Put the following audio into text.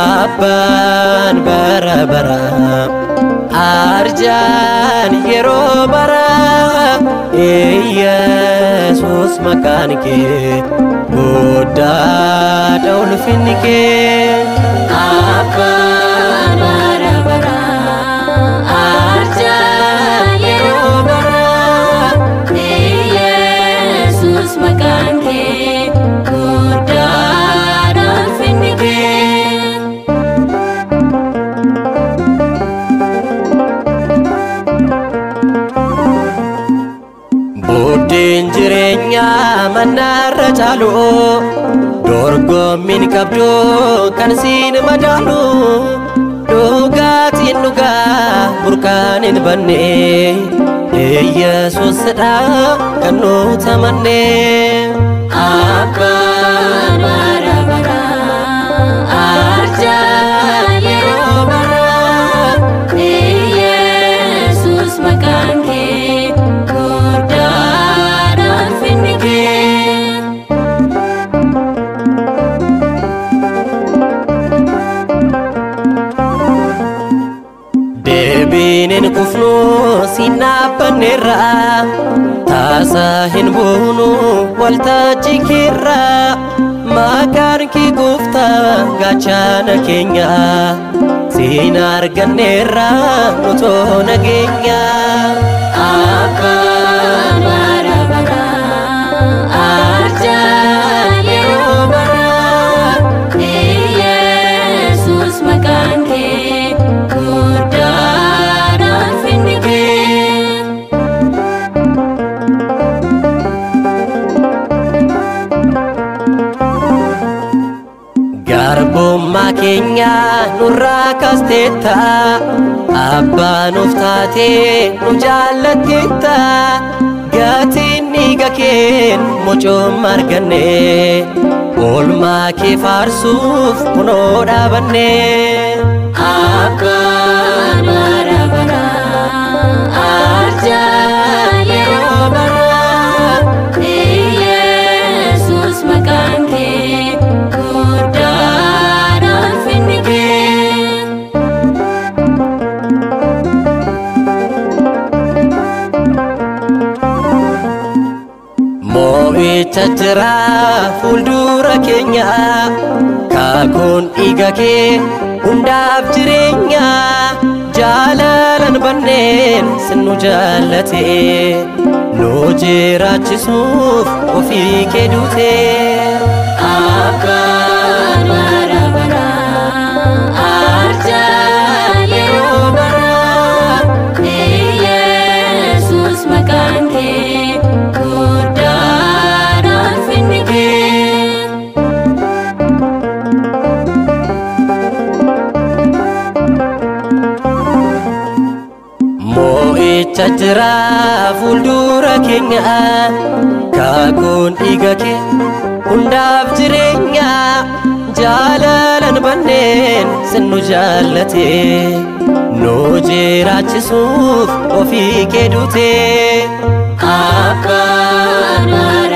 Abbaan bara bara arjaan yeroo bara Iyeesus maqaan kee guddaadha ulfinni kee. Abbaan bara bara arjaan yeroo bara Iyeesus maqaan kee guddaadha ulfinni kee. Buddeen jireenyaa mannaarra caalu dorgommiin qabdu kan siin madaalu dhugaatiin dhugaa burqaan hin banne Iyeesuusidha kan nu tamanne. Abbaan bara bara arjaan yeroo bara Iyeesus maqaan kee guddaadha ulfinni kee. Deebiin hin kufnu siin dhaabbanneerra taasa hin buunu waltajjii keerra maqaan kee gooftaa gaachana keenya siin arganneerra nutoo nageenya. Abbaan bara bara arjaan yeroo bara Iyeesus maqaan kee guddaadha ulfinni kee. Garbummaa keenya nurraa kaasteetta abbaa nuuf taatee nu jaallatteetta gatiin dhiiga keen mucooma arganne oolmaa kee faarsuuf kunoo dhaabanne. Abbaan bara bara arjaan yeroo bara Iyeesus maqaan kee guddaadha ulfinni kee. Moo'icha jira fuuldura keenya kakuun dhiiga kee hundaaf jireenya jaalalan banneen sin nu jaallate nu jiraachisuuf ofii kee duute. Abbaan bara bara arjaan yeroo bara Iyeesus maqaan kee guddaadha ulfinni kee. Moo'icha jira fuuldura keenya kakuun dhiiga kee hundaaf jireenya jaalalan banneen sin nu jaallate nu jiraachisuuf ofii kee duute. Abbaan bara